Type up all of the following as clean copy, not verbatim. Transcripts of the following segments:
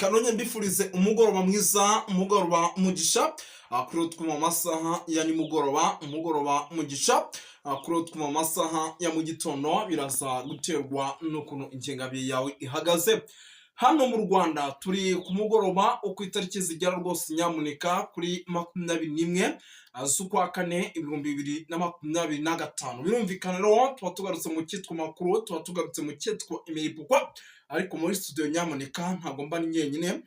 Kanonye mbifurize umugoroba mwiza, umugoroba mugisha kuri twuma amasaha ya nimugoroba, umugoroba mugisha kuri twuma amasaha ya mu gitondo, biraza guterwa n'ukuntu ingengabihe yawe ihagaze. Hano mu Rwanda turi ku mugoroba wo ku itariki zigera rwose nyamuneka kuri 21 z'ukwa 4 2025. Birumvikana rero tuba tugarutse mu cyitwa makuru, tuba tugarutse mu cyitwa imiripukwa, ariko muri studio nyamuneka ntabwo mba ni njyenyine,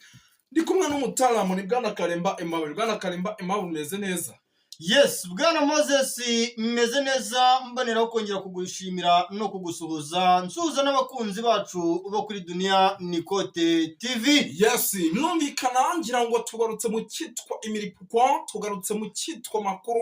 ndi kumwe n'umutaramu, ni Bwana Karemba Aimable. Bwana Karemba Aimable, umeze neza? Yes, Bwana Moses, meze neza. Mboneraho kongera kugushimira no kugusuhuza, nsuhuza n'abakunzi bacu bo kuri Dunia Nikote TV. Yes, birumvikana, ngira ngo tugarutse mu cyitwa imiripukwa, tugarutse mu cyitwa makuru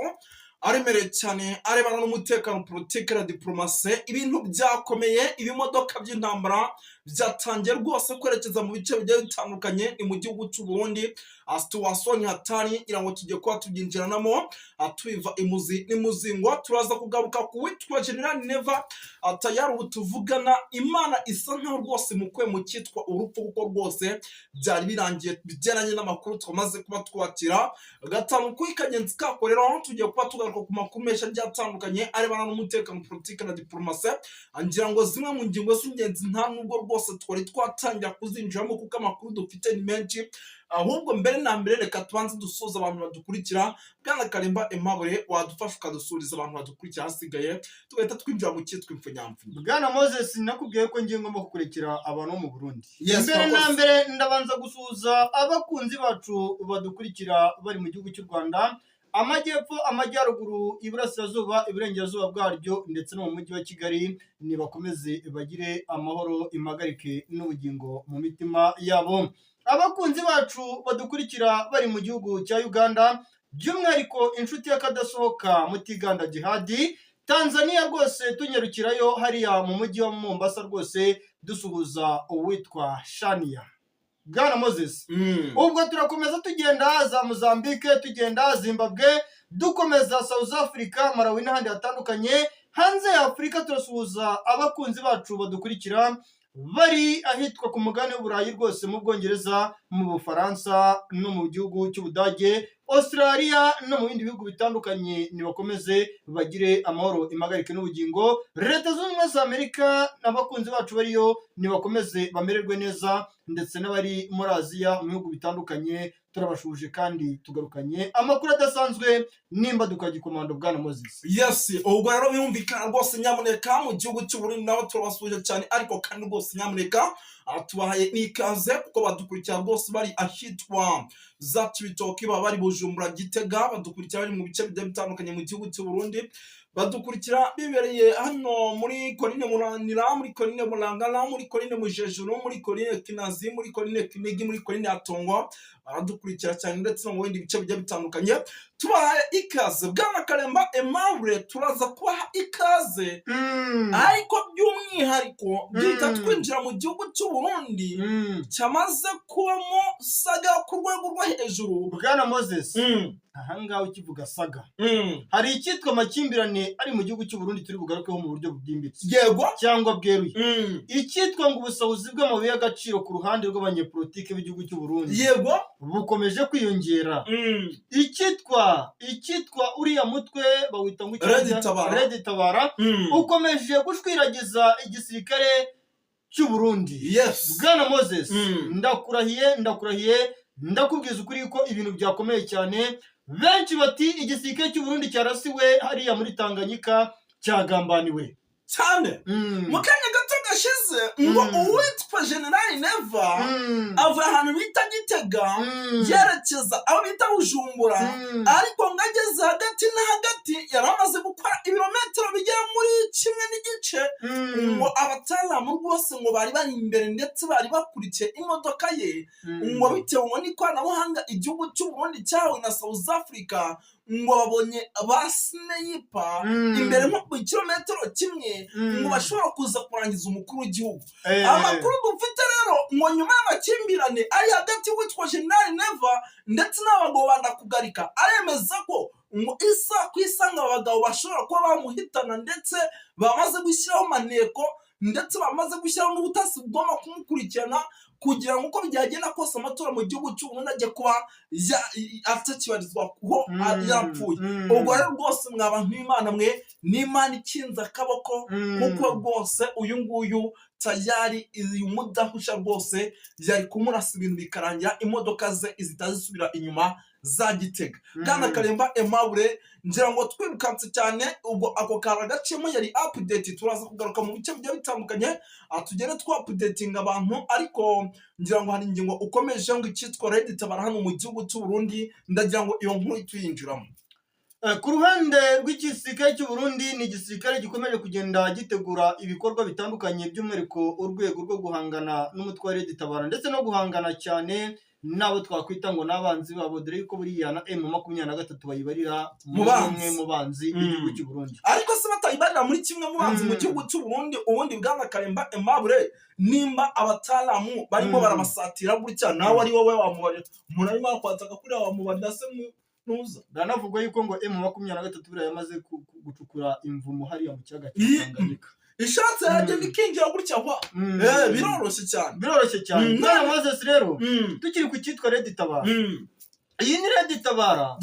aremereye cyane arebana n'umutekano, politiki na diporomasi. Ibintu byakomeye, ibimodoka by'intambara byatangiye rwose kwerekeza mu bice bigiye bitandukanye, ni mu gihugu cy'u Burundi. Situation ni hatari, ngira ngo tugiye kuba tubyinjiranamo tubiva imuzi n'imuzingo. Turaza kugaruka ku witwa General Neva. Tayari ubu tuvugana Imana isa nkaho rwose mukwe mu cyitwa urupfu, kuko rwose byari birangiye bigendanye n'amakuru twamaze kuba twakira gatanu kuri kagenzi kako. Rero tugiye kuba tugaruka ku makuru menshi agiye atandukanye arebana n'umutekano, politiki na diporomasi. Ngira ngo zimwe mu ngingo z'ingenzi nta nubwo rwose twari twatangira kuzinjiramo, kuko amakuru dufite ni menshi. Ahubwo mbere na mbere reka tubanze dusuhuze abantu badukurikira. Bwana Karimba Aimable, wadufasha ukadusuriza abantu badukurikira, hasigaye tugahita twinjira mu cyitwa impfunyamfunya. Bwana Moses, nakubwiye ko ngiye ngomba kukurekera abantu bo mu Burundi. Yes, mbere na murakoze. mbere ndabanza gusuhuza abakunzi bacu badukurikira bari mu gihugu cy'u Rwanda, amajyepfo, amajyaruguru, iburasirazuba, iburengerazuba bwaryo, ndetse no mu mujyi wa Kigali. Nibakomeze bagire amahoro, impagarike n'ubugingo mu mitima yabo. Abakunzi bacu badukurikira bari mu gihugu cya Uganda, by'umwihariko inshuti y'akadasohoka Mutiganda Jihadi, Tanzania rwose tunyarukirayo hariya mu mujyi wa Mombasa, rwose dusuhuza uwitwa Shania. Bwana Moses, ubwo turakomeza tugenda za Mozambique, tugenda Zimbabwe, dukomeza South Africa, Malawi n'ahandi hatandukanye hanze ya Afurika. Turasuhuza abakunzi bacu badukurikira bari ahitwa ku mugabane w'Uburayi, rwose mu Bwongereza, mu Bufaransa no mu gihugu cy'Ubudage, Australia no mu bindi bihugu bitandukanye. Nibakomeze bagire amahoro, impagarike n'ubugingo. Leta Zunze Ubumwe za Amerika n'abakunzi bacu bariyo nibakomeze bamererwe neza, ndetse n'abari muri Aziya mu bihugu bitandukanye turabashuje, kandi tugarukanye amakuru adasanzwe nimba dukagikomando, Bwana Moses. Yes, ubwo rero birumvikana rwose nyamuneka mu gihugu cy'Uburundi nabo turabasuhuje cyane, ariko kandi rwose nyamuneka tubahaye n'ikaze kuko badukurikira rwose bari ahitwa za Cibitoke, baba bari Bujumbura, Gitega, badukurikira bari mu bice bigiye bitandukanye mu gihugu cy'u Burundi, badukurikira bibereye hano muri Korine Muranira, muri Korine Murangana, muri Korine Mujejuru, muri Korine Kinazi, muri Korine Kinigi, muri Korine Atongo, baradukurikira cyane, ndetse no mu bindi bice bigiye bitandukanye. Tubahaye ikaze. Bwana Karemba Aimable, turaza kubaha ikaze, ariko by'umwihariko duhita twinjira mu gihugu cy'u Burundi cyamaze kubamo saga ku rwego rwo hejuru. Bwana Moses, ahangaha ukivuga saga, hari icyitwa amakimbirane ari mu gihugu cy'u Burundi turi bugarukeho mu buryo bwimbitse cyangwa bweruye, icyitwa ngo ubusahuzi bw'amabuye y'agaciro ku ruhande rw'abanyepolitike b'igihugu cy'u Burundi bukomeje kwiyongera, icyitwa uriya mutwe bawita ngo iki? Red Tabara. Red Tabara ukomeje gushwiragiza igisirikare cy'u Burundi. Bwana Moses, ndakurahiye, ndakurahiye, ndakubwiza ukuri ko ibintu byakomeye cyane. Benshi bati igisirikare cy'u Burundi cyarasiwe hariya muri Tanganyika cyagambaniwe. Cyane. Mu kanya gato gashize ngo uwitwa General Neva ava ahantu bita Gitega yerekeza aho bita Bujumbura, ariko ngo ageze hagati na hagati yari amaze gukora ibirometero bigera muri 1.5, ngo abataramu rwose ngo bari bari imbere ndetse bari bakurikiye imodoka ye, ngo bitewe ngo n'ikoranabuhanga igihugu cy'u Burundi cyahawe na South Africa, ngo babonye ba sniper imbere nko ku kilometero 1, ngo bashobora kuza kurangiza umukuru w'igihugu. Amakuru dufite rero ngo nyuma y'amakimbirane ari hagati y'uwitwa General Neva ndetse n'abagabo bandakugarika, aremeza ko ngo isa ku isa ngo aba bagabo bashobora kuba bamuhitana, ndetse bamaze gushyiraho maneko, ndetse bamaze gushyiraho n'ubutasi bugomba kumukurikirana. kugira ngo uko byagenda kose amatora mu gihugu cy'u Burundi ajye kuba atakibarizwa kuho yapfuye. Ubwo rero rwose mwa bantu b'Imana mwe, n'Imana ikinze akaboko, kuko rwose uyu nguyu tayari uyu mudahusha rwose yari kumurasa ibintu bikarangira, imodoka ze zihita zisubira inyuma za Gitega. Bwana Karemba Aimable, ngira ngo twirukanse cyane, ubwo ako kari agaciyemo, yari update. Turaza kugaruka mu bice bigiye bitandukanye, tugende twa-updatinga abantu, ariko ngira ngo hari ingingo ukomeje ngo icyitwa Red Tabara hano mu gihugu cy'u Burundi. Ndagira ngo iyo nkuru tuyinjiramo. Ku ruhande rw'igisirikare cy'u Burundi, ni igisirikare gikomeje kugenda gitegura ibikorwa bitandukanye, by'umwihariko urwego rwo guhangana n'umutwe wa Red Tabara ndetse no guhangana cyane n'abo twakwita ngo n'abanzi babo, dore yuko buriya na M23 bayibarira mu banzi. Umwe mu banzi b'igihugu cy'u Burundi. Ariko se batayibarira muri kimwe mu banzi mu gihugu cy'u Burundi, ubundi bwana Karemba Aimable, nimba abataalamu barimo barabasatira gutya, nawe ari wowe wamubarira, umuntu arimo arakwataka kuriya, wamubarira se nuza? Biranavugwa yuko ngo M23 buriya yamaze gucukura imvumo hariya mu kiyaga cya Tanganyika. Ishatse yagenda ikinjira gutya wa. Biroroshye cyane. Biroroshye cyane. Bwana Moses, rero tukiri ku cyitwa Red Tabara, iyi ni Red Tabara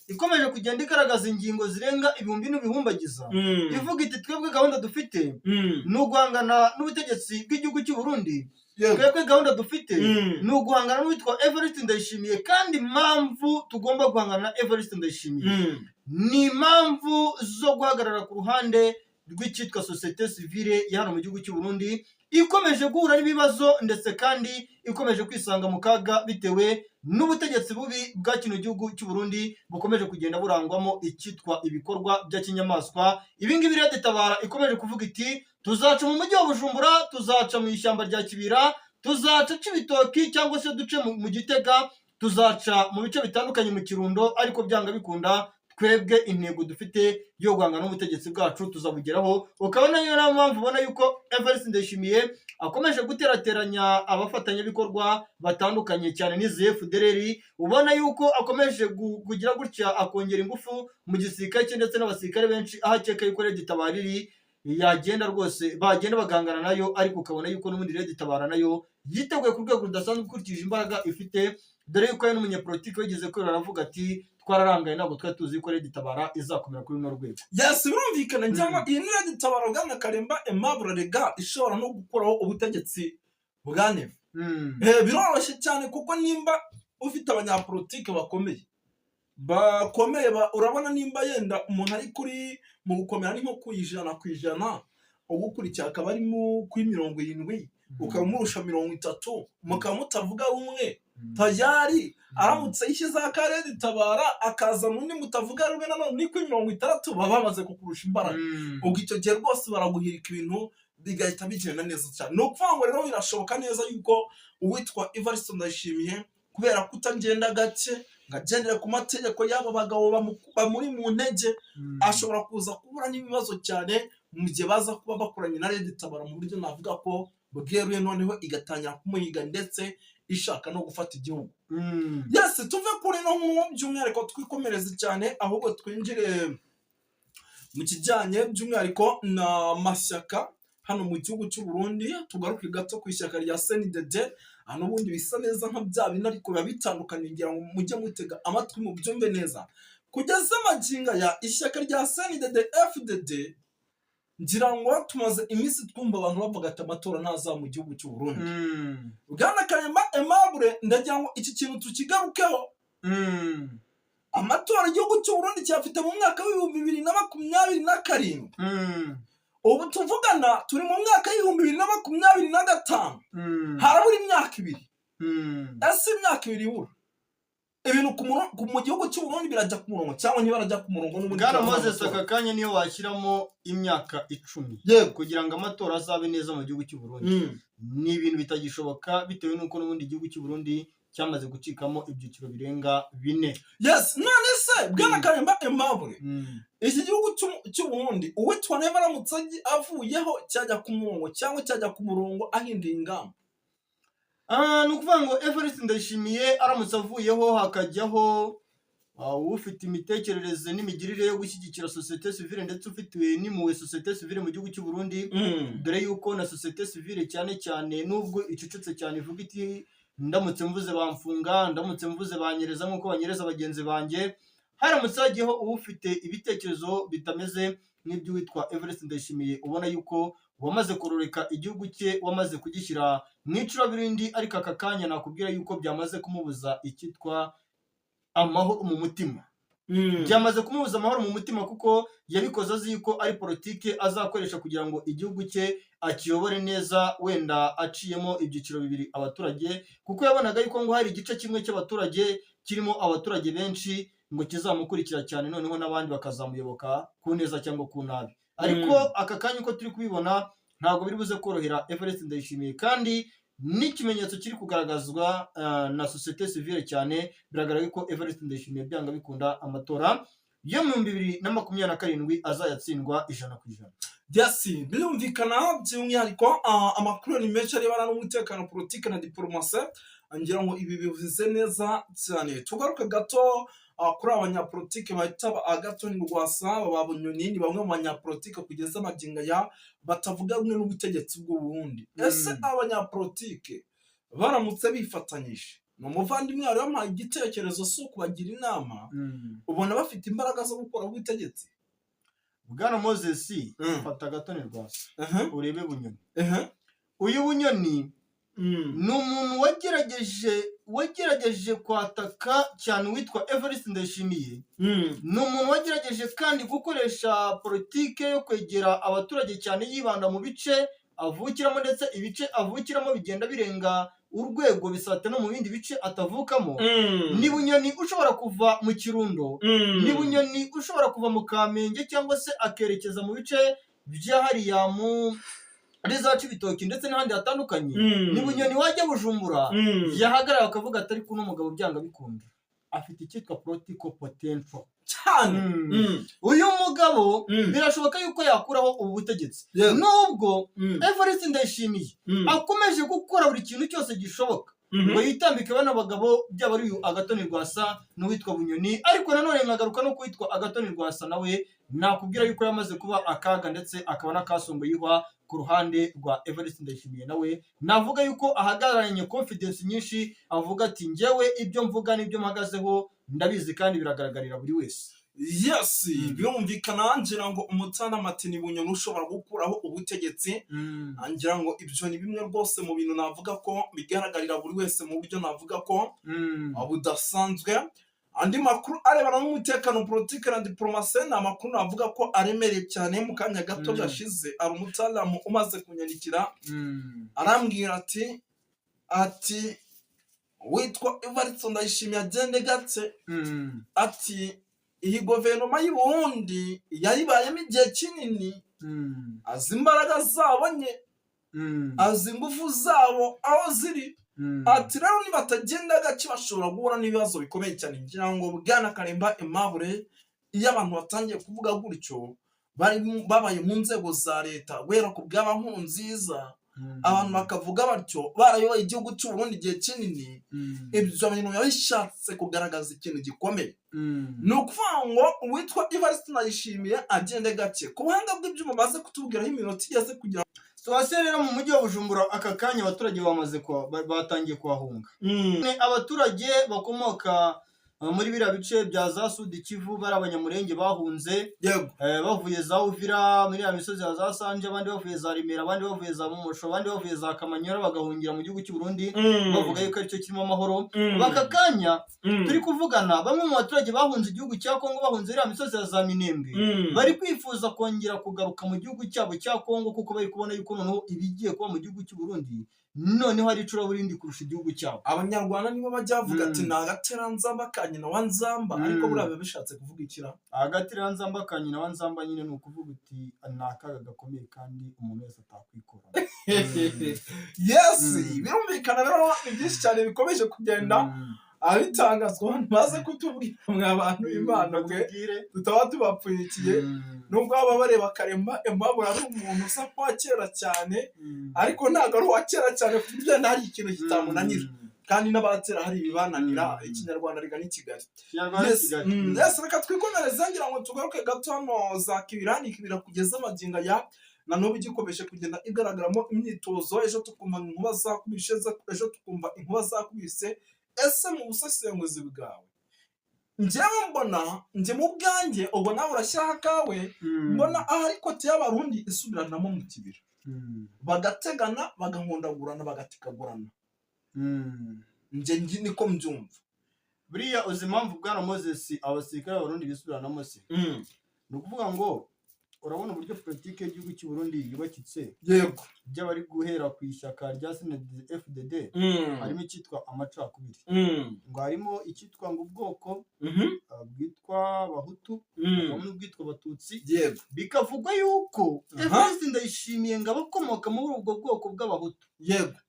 ikomeje kugenda igaragaza ingingo zirenga ibihumbi n'ibihumbagiza, ivuga iti: "Twebwe gahunda dufite ni uguhangana n'ubutegetsi bw'igihugu cy'u Burundi. Twebwe gahunda dufite ni uguhangana n'uwitwa Evariste Ndayishimiye, kandi impamvu tugomba guhangana na Evariste Ndayishimiye ni impamvu zo guhagarara ku ruhande rw'icyitwa sosiyete sivile ya hano mu gihugu cy'u Burundi, ikomeje guhura n'ibibazo ndetse kandi ikomeje kwisanga mu kaga bitewe n'ubutegetsi bubi bwa kino gihugu cy'u Burundi bukomeje kugenda burangwamo icyitwa ibikorwa by'akinyamaswa." Ibi ngibi Red Tabara ikomeje kuvuga iti: "Tuzaca mu mujyi wa Bujumbura, tuzaca mu ishyamba rya Kibira, tuzaca Cibitoki cyangwa se duce mu Gitega, tuzaca mu bice bitandukanye mu Kirundo, ariko byanga bikunda twebwe intego dufite yo guhangana n'ubutegetsi bwacu tuzabugeraho." Ukaba nayo niyo mpamvu ubona yuko Evariste Ndayishimiye akomeje guterateranya abafatanyabikorwa batandukanye cyane n'izi FDLR, ubona yuko akomeje kugira gutya akongera ingufu mu gisirikare cye ndetse n'abasirikare benshi, aho akeka yuko Red Tabara iri yagenda rwose bagenda bagahangana nayo, ariko ukabona yuko n'ubundi Red Tabara nayo yiteguye ku rwego rudasanzwe ukurikije imbaraga ifite, dore yuko ari n'umunyepolitiki wigeze kwirora aravuga ati: "Twararangaye, ntabwo twari tuzi ko Red Tabara izakomera kuri runo rwego." Yes, birumvikana cyangwa iyi ni Red Tabara, bwana Karemba Aimable, rega ishobora no gukuraho ubutegetsi bwa Neva. Biroroshye cyane, kuko nimba ufite abanyapolitike bakomeye bakomeye, urabona nimba yenda umuntu ari kuri mu gukomera ni nko ku 100%, ugukurikiye akaba ari kuri 70, ukaba umurusha 30, mukaba mutavuga rumwe, tayari aramutse yishyizeho aka Red Tabara akazana undi mutavuga rumwe nanone ni kuri 60, baba bamaze kukurusha imbaraga. Ubwo icyo gihe rwose baraguhirika, ibintu bigahita bigenda neza cyane. Ni ukuvuga ngo rero birashoboka neza yuko uwitwa Evariste Ndayishimiye, kubera kutagenda gake ngo agendere ku mategeko y'aba bagabo bamuri mu ntege, ashobora kuza kubura n'ibibazo cyane mu gihe baza kuba bakoranye na Red Tabara mu buryo navuga ko bweruye, noneho igatangira kumuhiga ndetse ishaka no gufata igihugu. Yes, tuve kuri no nkuru by'umwihariko, twikomereze cyane, ahubwo twinjire mu kijyanye by'umwihariko na mashyaka hano mu gihugu cy'u Burundi. Tugaruke gato ku ishyaka rya CNDD. Hano ubundi bisa neza nka bya bindi, ariko biba bitandukanye, ngira ngo mujye mutega amatwi mubyumve neza. Kugeza magingo aya, ishyaka rya CNDD FDD, ngira ngo tumaze iminsi twumva abantu bavuga ati amatora ntazaba mu gihugu cy'u Burundi. Bwana Karemba Aimable, ndagira ngo iki kintu tukigarukeho. Amatora igihugu cy'u Burundi cyafite mu mwaka wa 2027. Ubu tuvugana turi mu mwaka wa 2025. Harabura imyaka 2. Ese imyaka 2 ibura, ibintu mu gihugu cy'u Burundi birajya ku murongo cyangwa ntibarajya ku murongo n'ubundi Bwana turabona Moses, amatora? aka kanya niyo washyiramo imyaka 10 kugira ngo amatora azabe neza mu gihugu cy'u Burundi, ni ibintu bitagishoboka, bitewe n'uko n'ubundi igihugu cy'u Burundi cyamaze gucikamo ibyiciro birenga bine. Yes, none se bwana Karemba Aimable, iki gihugu cy'u Burundi, uwitwa Neva aramutse avuyeho, cyajya ku murongo cyangwa cyajya ku murongo ahinduye ingamba? Ah, ni ukuvuga ngo Evariste Ndayishimiye aramutse avuyeho hakajyaho ufite imitekerereze n'imigirire yo gushyigikira sosiyete sivile ndetse ufite n'impuhwe sosiyete sivile mu gihugu cy'u Burundi, dore yuko na sosiyete sivile cyane cyane nubwo icecetse cyane ivuga iti: "Ndamutse mvuze bamfunga, ndamutse mvuze banyereza nk'uko banyereza bagenzi banjye." Haramutse hagiyeho ufite ibitekerezo bitameze nk'iby'uwitwa Evariste Ndayishimiye, ubona yuko wamaze kororeka igihugu cye, wamaze kugishyira mu icuraburindi, ariko aka kanya nakubwira yuko byamaze kumubuza icyitwa amahoro mu mutima. Byamaze kumubuza amahoro mu mutima kuko yabikoze azi yuko ari politike azakoresha kugira ngo igihugu cye akiyobore neza, wenda aciyemo ibyiciro bibiri abaturage, kuko yabonaga yuko ngo hari igice kimwe cy'abaturage kirimo abaturage benshi ngo kizamukurikira cyane, noneho n'abandi bakazamuyoboka ku neza cyangwa ku nabi. Ariko aka kanya uko turi kubibona, ntabwo biri buze korohera Evariste Ndayishimiye, kandi n'ikimenyetso kiri kugaragazwa na sosiyete sivile cyane, biragaragara ko Evariste Ndayishimiye byanga bikunda amatora yo mu 2027 azayatsindwa 100%. Yes, birumvikana. By'umwihariko amakuru ni menshi arebana n'umutekano, politiki na diporomasi. Ngira ngo ibi bivuze neza cyane. Tugaruke gato kuri aba banyapolitike bahita ba Agathon Rwasa, ba Bunyoni, ni bamwe mu banyapolitike kugeza magingo aya batavuga rumwe n'ubutegetsi bw'u Burundi. Ese abanyapolitike baramutse bifatanyije, ni umuvandimwe wari wampaye igitekerezo, si ukubagira inama, ubona bafite imbaraga zo gukora ubutegetsi? Bwana Moses, fata Agathon Rwasa, urebe Bunyoni. Uyu Bunyoni ni umuntu wagerageje kwataka cyane uwitwa Evariste Ndayishimiye. Ni umuntu wagerageje kandi gukoresha politike yo kwegera abaturage cyane, yibanda mu bice avukiramo, ndetse ibice avukiramo bigenda birenga urwego bisate no mu bindi bice atavukamo. Ni Bunyoni ushobora kuva mu Kirundo, ni Bunyoni ushobora kuva mu Kamenge cyangwa se akerekeza mu bice bya hariya muri za Cibitoki ndetse n'ahandi hatandukanye. Ni Bunyoni wajya Bujumbura, yahagarara akavuga ati: "Ariko uno mugabo byanga bikunda afite icyitwa political potential." Cyane. Uyu mugabo birashoboka yuko yakuraho ubu butegetsi, nubwo Evariste Ndayishimiye akomeje gukora buri kintu cyose gishoboka ngo yitambike bano bagabo, byaba ari uyu Agathon Rwasa n'uwitwa Bunyoni. Ariko nanone nkagaruka no kuwitwa Agathon Rwasa, nawe nakubwira yuko yamaze kuba akaga ndetse akaba n'akasongo yihwa ku ruhande rwa Evariste Ndayishimiye. Nawe navuga yuko ahagararanye confidence nyinshi, avuga ati: "Njyewe ibyo mvuga n'ibyo mpagazeho ndabizi kandi biragaragarira buri wese." Yes, birumvikana. Ngira ngo umutanamati ni Bunyoni ushobora gukuraho ubutegetsi. Ngira ngo ibyo ni bimwe rwose mu bintu navuga ko bigaragarira buri wese mu buryo navuga ko budasanzwe. Andi makuru arebana n'umutekano, politiki na diporomasi, ni amakuru navuga ko aremereye cyane. Mu kanya gato gashize hari umutaramu umaze kunyandikira, arambwira ati witwa Evariste Ndayishimiye agende gake, ati iyi guverinoma y'u Burundi yayibayemo igihe kinini, azi imbaraga zabo nke, azi ingufu zabo aho ziri, ati rero nibatagenda gake bashobora guhura n'ibibazo bikomeye cyane. Ngira ngo bwana Karemba Aimable, iyo abantu batangiye kuvuga gutyo, bari babaye mu nzego za leta guhera ku bw'aba Nkurunziza, abantu bakavuga batyo barayoboye igihugu cy'u Burundi igihe kinini, ibyo bintu biba bishatse kugaragaza ikintu gikomeye. Ni ukuvuga ngo uwitwa Evariste Ndayishimiye agende gake. Ku buhanga bw'ibyuma baze kutubwiraho iminota igeze kugira. Situation rero mu mujyi wa Bujumbura aka kanya, abaturage bamaze batangiye kuhahunga. Ni abaturage bakomoka muri biriya bice bya za Sud Kivu, bari Abanyamurenge bahunze, bavuye za Uvira muri ya misozi ya za Sanje, abandi bavuye za Remera, abandi bavuye za Mumosho, abandi bavuye za Kamanyora, bagahungira mu gihugu cy'u Burundi, bavuga yuko aricyo kirimo amahoro. Aka kanya turi kuvugana, bamwe mu baturage bahunze igihugu cya Kongo, bahunze iriya misozi ya za Minembwe, bari kwifuza kongera kugaruka mu gihugu cyabo cya Kongo, kuko bari kubona yuko noneho ibigiye kuba mu gihugu cy'u Burundi noneho ari icuraburindi kurusha igihugu cyabo. Abanyarwanda nibo bajya bavuga ati ni agateranzamba ka nyina wa Nzamba, ariko buriya biba bishatse kuvuga ikira? Agateranzamba ka nyina wa Nzamba nyine ni ukuvuga uti ni akaga gakomeye kandi umuntu wese atakwikora. Yes, birumvikana rero, ni byinshi cyane bikomeje kugenda abitangazwa. Abantu baze kutubwira, mwa bantu b'Imana mwe, Batubwire. tutaba tubapfunyikiye. Nubwo baba bareba Karemba Aimable ari umuntu usa nk'uwa kera cyane, ariko ntabwo ari uwa kera cyane ku buryo hari ikintu kitamunanira. Kandi n'abatera hari ibibananira. Ikinyarwanda rigana i Kigali. Kinyarwanda. Yes, Kigali. Yes, reka twikomereze, ngira ngo tugaruke gato hano za Kibira. Ni Kibira kugeza amagingo aya na n'ubu igikomeje kugenda igaragaramo imyitozo. Ejo tukumva inkuba zakubise, ejo tukumva inkuba zakubise. Ese mu busesenguzi bwawe, njyewe mbona, njye mu bwanjye, ubwo nawe urashyiraho akawe, mbona ahari côté y'Abarundi isubiranamo mu Kibira, bagategana, bagahondagurana, bagatikagurana. Njye niko mbyumva. Buriya uzi impamvu, bwana Moses, abasirikare b'Abarundi bisubiranamo se? Ni ukuvuga ngo urabona uburyo politiki y'igihugu cy'u Burundi yubakitse, by'abari guhera ku ishyaka rya CNDD-FDD, harimo icyitwa amacakubiri, ngo harimo icyitwa ngo ubwoko bwitwa Abahutu, hakabamo n'ubwitwa Abatutsi. Bikavugwa yuko Evariste Ndayishimiye ngo abakomoka muri ubwo bwoko bw'Abahutu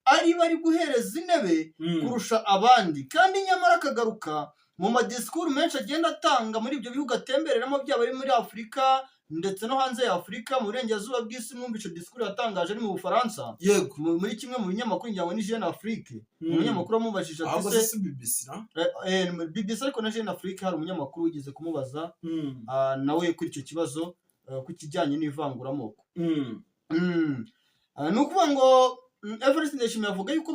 ari bari guhereza intebe kurusha abandi. Kandi nyamara akagaruka mu madisikuru menshi agenda atanga muri ibyo bihugu atembereramo, byaba ari muri Afurika ndetse no hanze ya Afurika, mu burengerazuba bw'isi. Mwumvishe disikuru yatangaje ari mu Bufaransa, muri kimwe mu binyamakuru, ngira ngo ni Jeune Afrique. Umunyamakuru wamubajije ati Ahubwo se si BBC na? BBC, ariko na Jeune Afrique hari umunyamakuru wigeze kumubaza nawe kuri icyo kibazo, ku kijyanye n'ivanguramoko. Ni ukuvuga ngo Evariste Ndayishimiye avuga yuko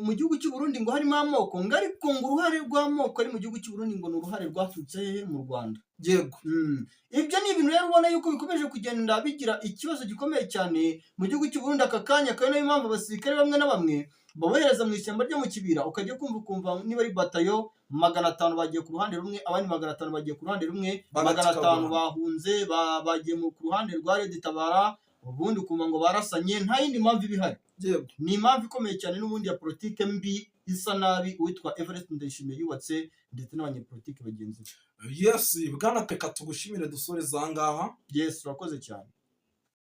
mu gihugu cy'u Burundi ngo harimo amoko, ngo ariko ngo uruhare rw'amoko ari mu gihugu cy'u Burundi ngo ni uruhare rwaturutse hehe? Mu Rwanda. Ibyo ni ibintu rero ubona yuko bikomeje kugenda bigira ikibazo gikomeye cyane mu gihugu cy'u Burundi aka kanya, akaba nayo mpamvu abasirikare bamwe na bamwe babohereza mu ishyamba ryo mu Kibira, ukajya kumva ukumva niba ari batayo 500 bagiye ku ruhande rumwe, abandi 500 bagiye ku ruhande rumwe, 500 bahunze, bagiye ku ruhande rwa Red Tabara, ubundi ukumva ngo barasanye. Nta yindi mpamvu iba ihari. Ni impamvu ikomeye cyane n'ubundi ya politike mbi isa nabi uwitwa Evariste Ndayishimiye yubatse ndetse n'abanyepolitike bagenzi be. Yes, bwana, reka tugushimire, dusoreze aha ngaha. Yes, urakoze cyane.